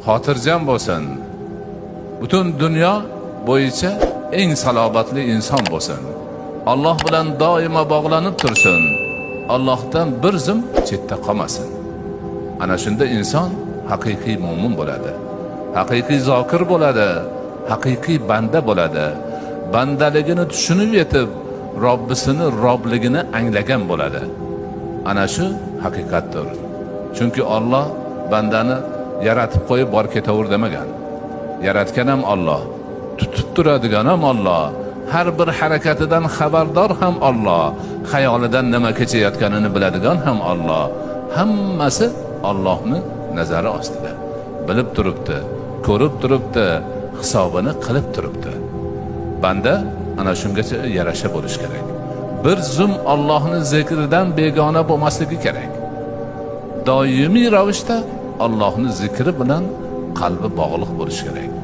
Xotirjam bo'lsin. Butun dunyo bo'yicha eng salobatli inson bo'lsin. Alloh bilan doimo bog'lanib tursin. Allohdan bir zum chetda qolmasin. Ana shunda inson haqiqiy mo'min bo'ladi. Haqiqiy zokir bo'ladi, haqiqiy banda bo'ladi. Bandaligini tushunib yetib, Robbisini robligini anglagan bo'ladi. Ana shu haqiqatdir. Chunki Alloh bandani yaratib qo'yib bor ketaver demagan. Yaratgan ham Alloh, tutib turadigan ham Alloh, har bir harakatidan xabardor ham Alloh, xayolidan nima kechayotganini biladigan ham Alloh. Hammasi Allohni nazari ostida. Bilib turibdi, ko'rib turibdi, hisobini qilib turibdi. Banda ana shungacha yarasha bo'lish kerak. Bir zum Allohni zikridan begona bo'lmasligi kerak. Doimiy ravishda Allohni zikri bilan qalbi bog'liq bo'lishi kerak.